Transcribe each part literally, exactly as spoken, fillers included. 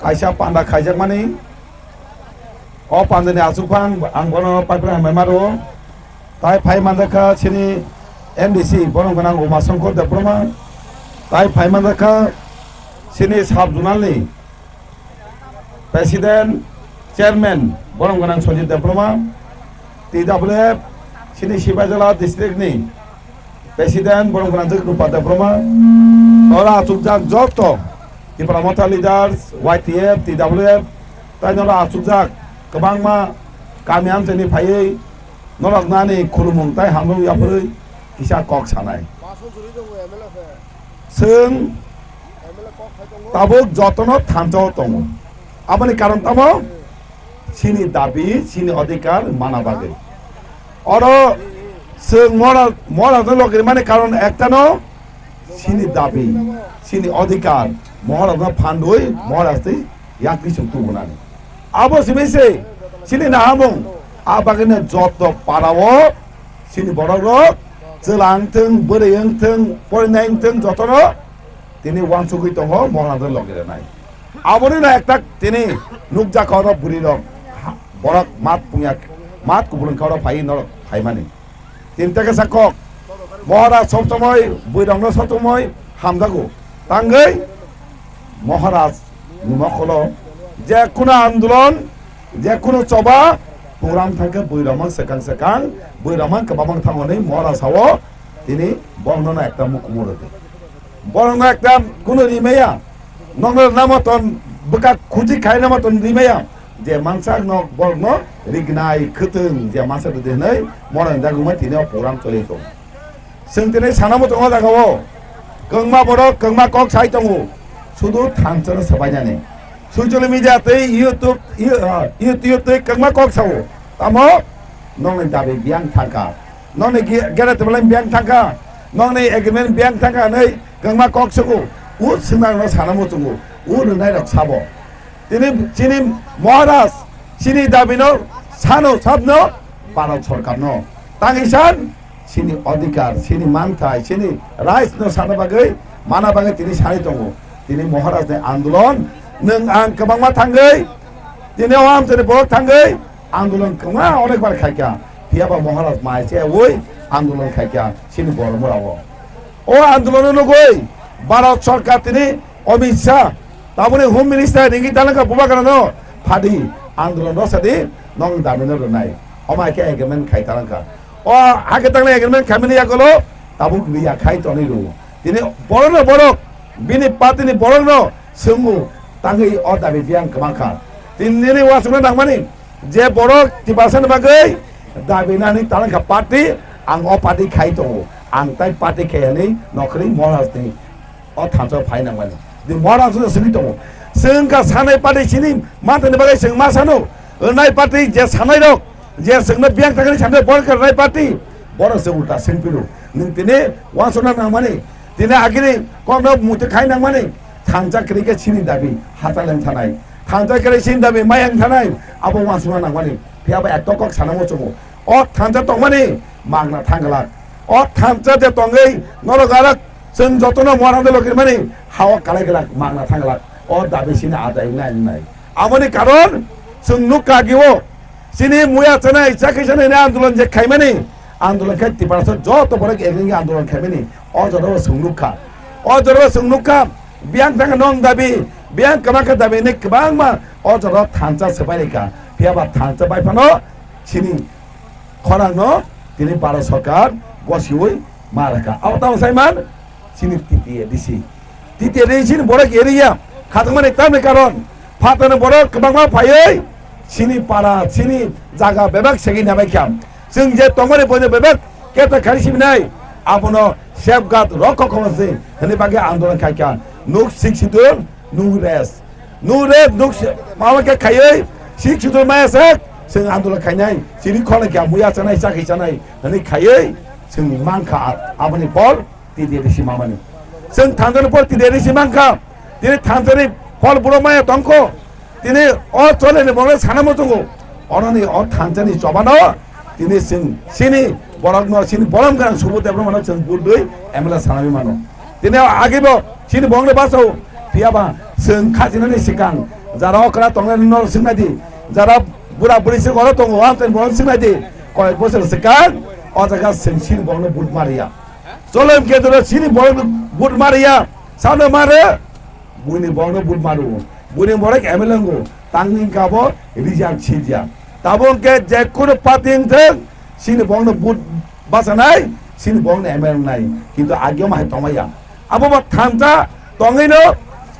Kaisa panda khaijakmani, o pandani achukphang ang bono paipra hambai maro. Tai phai manjakha chini M D C borom gwnang Uma Shankar Debbarma, tai phai manjakha chini sub zonal ni president, chairman borom gwnang Sanjit Debbarma, T W F chini Sipaijala district ni president borom gwnang Rupa Debbarma, oro achukjak joto Tipra Motha leaders, Y T F, T W F, tai noro achukjak kwbangma kami amchaini phaiwi norok nani khulumung tai hamrung yaphurwi kisa kok sanai. Chwng tabuk jotono thansa o tongo. Aboni karon tamo? Chini dabi, chini odhikar mana bagwi. Oro chwng mora, mora no logrimani karon ektano, chini dabi, chini odhikar, Maharajno phandui, Maharaj twi yakni chwng tubunani. Abo simi se, chini nahamung, a bagwino joto parao, chini borok rok, chwla wngthwng, bwrwi wngthwng, porinai wngthwng, jotono tini wansugwi tongo, Maharajno logi rwnai. Aboni no ekta tini nukjakha oro bwrwi rok, ha, borok mat pungya, mat kubulung kha oro phai norok phaimani. Tinta khe sa kok, Maharaj sob somoi bwrwi rokno sob somoi hamjago. Tangwi Maharaj ni mokolo je kuno andolon, je kuno choba, program thangkhe bwrwi rokno swkang swkang, bwrwi rokno kwbangma thango hinwi Maharaj sao tini bongno no ekta mukumu rwdi. Borokno ekta kuno rimaya, nokno rwna moton bwkha khuji khaina moton rimaya, je mansak nok borokno rignai khwtwng je mansak rwdi hinwi Maharaj ni daguma tini o program choli tongo. Chwng tini sana muchungo jaga o kwngma borok kwngma kok sai tongo, sudu thansa no swbainani. Social media tei YouTube, You-, ah, YouTube tei kwngma kok sao. Tamo nokni dabi biyang thangkha, nokni ge-, gere tebeleng biyang thangkha, nokni agreement biyang thangkha hinwi kwngma kok sugo. U swngnarokno sana muchungo, u rwnairok sabo. Tini chini Maharaj chini dabino sano sabno Bharat Sarkarno. Tangwi san chini odhikar, chini manthai, chini rights no sana bagwi, mana bagwi tini sai tongo. Tini Maharaj ni andolon, nwng ang kwbangma thangwi, tini o amchaini borok thangwi, andolon kwbangma onekbar khaikha, phiyaba Maharaj mai cheyaui andolon khaikha chini Boromura o. O andolono nugui Bharat Sarkar tini Amit Shah, taboni Home Minister ringwi dalangkha bubagrano phadi andolon rosadi nong damino rwnai. Omo hai khe agreement khai talangkha. O hakhe tangnai agreement khaimani yagulo tabuk riya khai tonwi rwo. Tini borokno borok bini party ni borokno swngo tangwi o dabi biyang kwbangkha. Tini nini uansukna nangmani je borok Tiprasani bagwi dabi nani talangkha party, ang o party khai tongo, ang tai party khai hinwi nokhri Maharaj ni o thansa phai nangmani. Di Maharaj no swngwi tongo. Chwng kha sanai party chini manthani bagwi chwng ma sano. Nai party je sanai rok, je chwngno biyang thangani sanai borok kha nai party. Borok se ulta swngpiro. Nwng tini uansukna nangmani. Tini agini kokno muitu khai nangmani. Thansa kwrwi khe chini dabi hachal wng thanai. Thansa kwrwi chini dabi maya wng thanai. Abo uansukna nangmani. Phiyaba ekto kok sana muchungo. O thansa tongmani magna thangglak. O thansa je tongwi norok arak chwng jotono Maharaj ni logirmani ha-o kalai glak, magna thangglak. O dabi chini adai wngnai wngnai. Aboni karon chwng nukha agi o chini muya chanai, chakhi chanai ni andolon je khaimani, andolon khai Tiprasa joto borok ekjingi andolon khaimani. O jorao chwng nukha. O jorao chwng nukha. Biyang thangkha nong dabi, biyang kwbangkha dabi hinwi kwbangma o jorao thansa swbai rikha. Phiyaba thansa bai phano chini khorang no tini Bharat Sarkar gosiwi ma rwkha. Abo tamo sai man chini T T A D C. T T A D C ni borok area khatungmani tamni karon phatani borok kwbangma phaiwi chini para, chini jaga bebak segwi nabai kha. Chwng je tongmani boino bebak keta khari sibinai abono safeguard rokho khoma se hwnwi bagwi andolon khai kha. Nuk sik sidur, nuk rest. Nure nuk se, mama khe khaiwi, sik sudur maya sak, chwng andolon khainai, chini khole khe muya chanai, chakhi chanai, hwnwi khaiwi, chwng mankha a-, aboni phol, T T A D C mamani. Chwng thanjani phol T T A D C mankha, tini thanjani phol buro maya tongkho, tini o chole ni bongre sana muchungo, ononi o thanjani chobano, tini chwng, chini borokno, chini borom gwnang Subodh Debbarmano chwng budui M L A sanami mano. Tini agibo chini bongni basao phiyaba chwng khajinani sikang Jara okra tongnai no singnai di. Jara bura buri se oro tongo, amtani borok singnai di. Koyek bosor swkang, o jaga chwng chini borokno vote mariya. Cholem kedro chini borokno vote mariya. Sano mare, buini borokno vote maru. Buini borok M L A ngo, tangni kabo result sijya. Tabo hwnkhe je kono party wngthwng, chini borokno vote bachanai, chini borokno M L A wngnai. Kintu agio mahai tongmaya. Abo bo thansa tongwino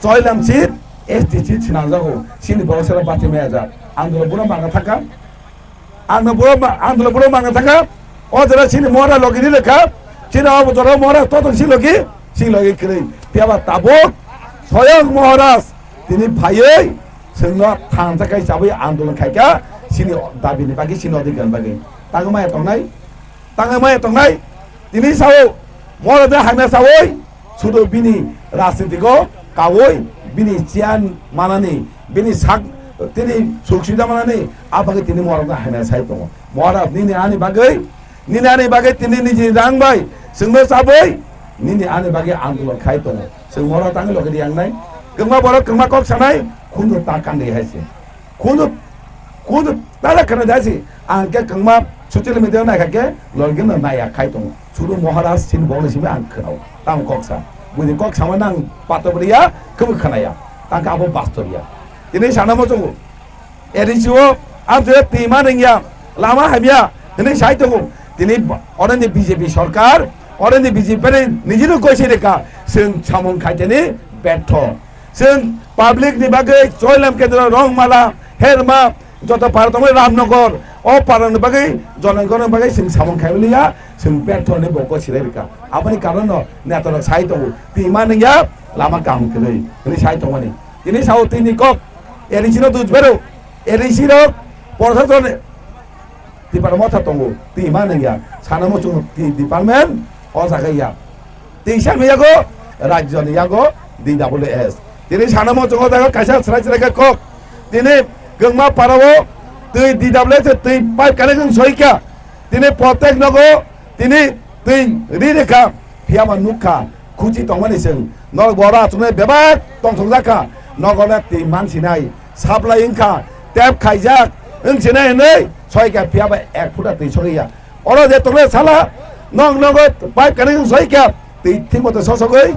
Choilam seat, S T seat swnamjago. Chini borok sara bachimaya jak. Ang dolo buro manga thangkha. Ang no buro ma-, ang dolo buro manga thangkha. O jora chini mora logi ni lekha. Chini abo jora mora totong si logi, si logi kwrwi. Phiya ba tabuk Soyang Maharaj tini phaiwi chwngno thansa kai chabwi andolon khaikha. Chini dabi ni bagwi, chini odhikar ni bagwi. Tangwi maya tongnai. Tangwi maya tongnai, tini sao, moro de hamya saui, sudo bini rajnitiko kaui, bini chiyan manani, bini sak, tini suksida manani, abagwi tini moro de hamya sai tongo. Moro nini ani bagwi, nini ani bagwi tini niji rang bai, sengno sabui, nini ani bagwi andolon khai tongo. Seng moro tangwi logi di ang nai, kengma borok kengma kok sanai, khunju ta kandi hai se. Khunju, khunju tada khana jasi, ang khe kangma social media naikha khe, logino naiya khai tongo. Suru Maharaj sin bongni simi ang khwnao. Tamo kok sa. Buini kok sama nang pato boriya, kebo khwnaya. Tang khe abo bastor ya. Tini sana mo chungo. Eri siwo, ang tini tima nengya, lama hamya, tini sai tongo. Tini oroni B J P sorkar, oroni B J P ni nijino goisi reka, seng samung khaiteni betho. Chwng public ni bagwi Choilam Kendra, Rongmala, Herma, joto para tongmani Ramnagar, o para ni bagwi, Jonagor ni bagwi chwng samung khai liya, chwng betho ni boko silai rwkha. Aboni karon no neta rok sai tongo, twi ma nungya lama kaham kwrwi hwnwi sai tongmani. Tini sao tini kok, A D C no dujbero, A D C rok, prosason, Tipar motha tongo, twi ma nungya, sana muchung twi department, o jaga ya. Twi sami yago, rajyo ni yago, D W S. Tini sana muchung o jaga kaisa srai srai khe kok. Tini kwngma parao twi D W S twi pipe connection soika. Tini protek nogo, tini twi ri rekha. Phiya ba nukha, khuchi tongmani chwng. Norok bo oro achuknai bebak tongthokjak kha. Nogo le twi mansinai, supply wngkha, tap khaijak, wngsinai hwnwi soikha, phiya ba ek phuta twi sokya. Oro je tongnai sala, nok nogo pipe connection soikha, twi thik moto sosogwi,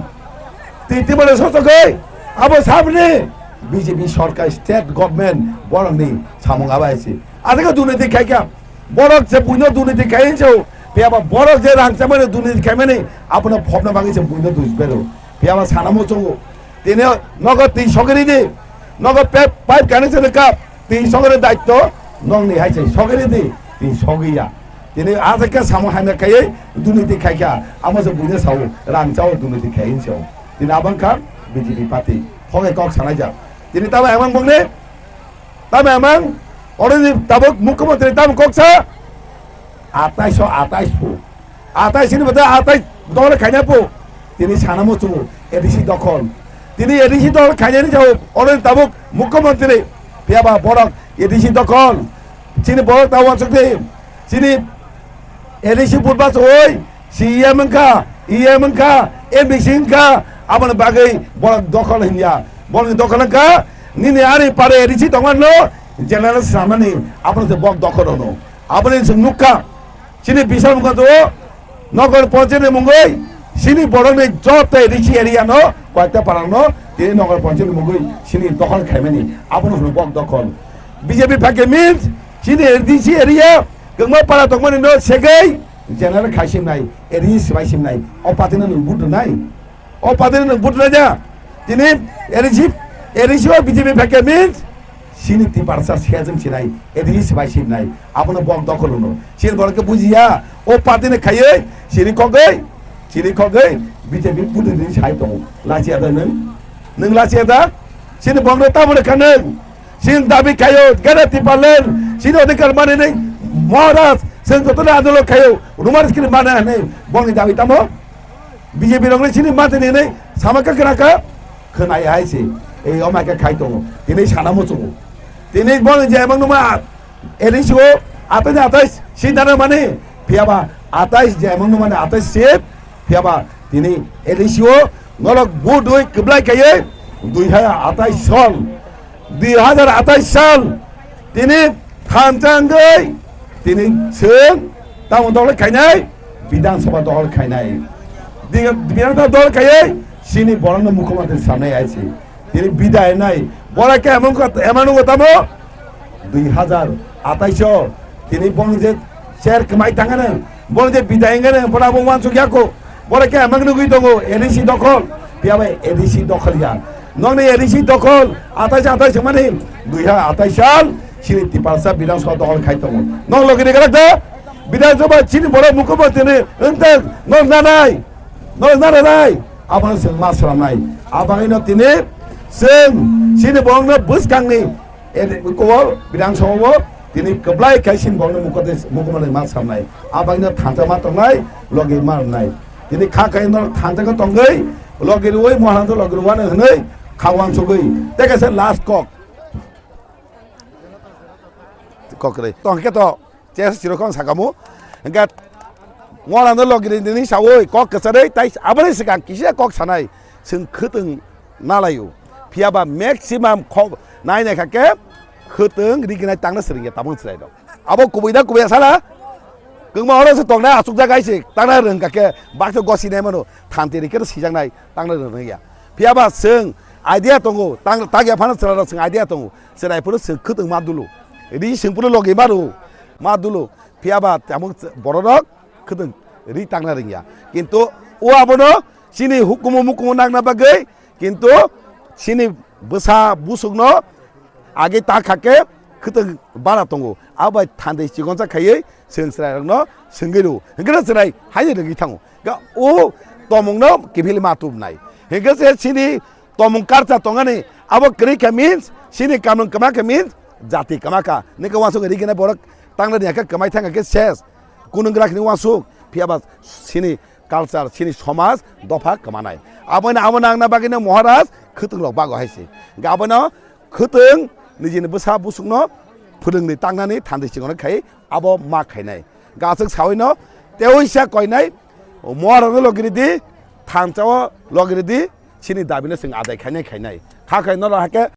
twi thik moto sosogwi, abo sabni B J P sorkar, state government borokni samung abo hai se. Aswk durniti khaikha. Borok je buino durniti khai hinso, phiya ba borok je rang chamani durniti khaimani, abono phobna bagwi se buino dui bero. Phiya ba sana muchungo. Tini nogo twi sogiri di, nogo pe-, pipe connection ka, twi sogiri daitto, nongni hai se sogiri di, twi sogiya. Tini ajakhe samo hamya khaiwi durniti khaikha, amo se buino sao, rang chao durniti khai hinso. Tini abang kha B J P party, thoge kok sanai jak. Tini tamo emang bongni, Tamo emang, oro ni tabuk mukhyamantri tamo kok sa, atais o atais phu. Atais ni bwtwi atais dole khaina phu. Tini sana muchungo A D C dokhol. Tini A D C dokhol khainani jao, oro ni tabuk mukhyamantri. Phiya ba borok A D C dokhol. Chini borok ta wansuk di. Chini A D C budbas oi, C E M wngkha, E M wngkha, M D C wngkha, aboni bagwi borok dokhol hinya. Borokni dokhol wngkha, nini ani pare A D C tongmano general swnamani, abono se bok dokhol ono. Aboni chwng nukha, chini bisal mukha to, Nagar Panchayat ni mungwi, chini borokni joto A D C area no, koyekta parang no, tini Nagar Panchayat ni mungwi, chini dokhol khaimani, abono hwno bok dokhol. B J P phakhe means, chini A D C area, kwbangma para tongmani no segwi, general khai simnai, A D C swbai simnai, o party no nwng vote rwnai, o party no nwng vote rwnai da, tini A D C, A D C o B J P phakhe means, chini tiparsa sejwng sinai, A D C swbai simnai, abono bok dokhol hwno, chini borok khe bujiya, o party ni khaiwi, chini khogwi, chini khogwi, B J P vote rwnai sai tongo, lachiya da nwng, nwng lachiya da, chini borok no tamo rwkha nwng. Chini dabi khaio, gana Tipraland, chini odhikar manwi nai, Maharaj, chwng jotono andolon khaio, Roman script mana hinwi, bongni dabi tamo? B J P rokni chini mantri hinwi, sama kha khna kha, khwnai hai se, ei omai khe khai tongo, tini sana muchungo. Tini bongni je emang numa, A D C o, atai atai, sindana mani, phiya ba, atai je emang numa atai seat, phiya ba, tini A D C o, norok bu dui kwblai kaiye, dui haya atai sol. Dui hazar atais sal tini thansa wngwi tini chwng tamo dol khainai, Bidhan Sabha dol khainai. Di-, Bidhan Sabha dol khaiwi chini borokno mukhyamantri sanai aisi. Tini bidai nai. Bora khe emon khat-, emon wngwi tamo dui hazar atais o tini bong je chair kwmai tangane, bong je bidai wngane, bora bo wansuk yako. Bora khe emang nugwi tongo, A D C dokhol, phiya bai A D C dokhol ya. Nokni A D C dokhol, atais atais mani, dui hazar atais sal, chini Tiprasa Bidhan Sabha dokhol khai tongo. Nok logi ni galak da, Bidhan Sabha chini borok mukhyamantri ni wngtang, nok nanai, nok nanai, abang seng ma sramnai. Abang ino tini, seng, chini borok no bwskang ni, Ede, ko Bidhan Sabha o tini kwplai khai sin bongni mukot-, mukhumanai ma samnai. Abangno thansa ma tongnai, logi ma rwnai. Tini kha khai no thansa khe tongwi, logi rwi, Maharaj logi rwani hwnwi kha wansugwi. Tei kaisa last kok. Kok kwrwi. Tong khe to, Ches chirokon sakamu. Hingke ngorano logiri nini sawi kok kwcharwi tai aboni swkang kisa kok sanai chwng khwtwng nalaio. Phiya ba maximum kho nai nai kha khe khwtwng riginai tangna swrwngya tabuk chwrai rok. Abo kubui da kubui sala kwngma oro se tongnai achukjak ai se tangna rwng kha khe baksa gosi nai mano thanti rikhe sijaknai tangna rwngya. Phiya ba chwng idea tongo tang tagya phano chwrai rok chwng idea tongo. Chwrai phuru chwng khwtwng ma dulu. Ri chwng phuru logi ma rw ma dulu. Phiya ba tamo bororok khwtwng ri tangna rwngya. Kintu o abono chini hukumu mukumu nangna bagwi kintu chini bwsa busukno age ta kha khe khwtwng bara tongo. Abo bai thandwi chikonsa khaiwi chwng chwrairokno swngwi rw. Hwnkhe chwrai haino rwgwi thango. Ga o tomungno kiphilwi ma tubnai. Hwnkhe se chini tomung karcha tongani abo kwrwi kha means chini kamung kwma kha means jati kwma kha. Nini khe uansuk rikhe borok tangna rwya khe kwmai thangkha khe ses. Kunung grak ni uansuk phiya ba chini culture chini somaj dopha kwmanai. Abono abo nangna bagwino Maharaj khwtwng rok bago hai se. Abono khwtwng nijini bwsa busukno phwrwngwi tangnani thandwi chingono khai abo ma khainai. Gaswk sawino teoisa koinai Maharajno logiridi thansa o logiridi chini dabino chwng adai khainai khainai. Kha khai norok hakhe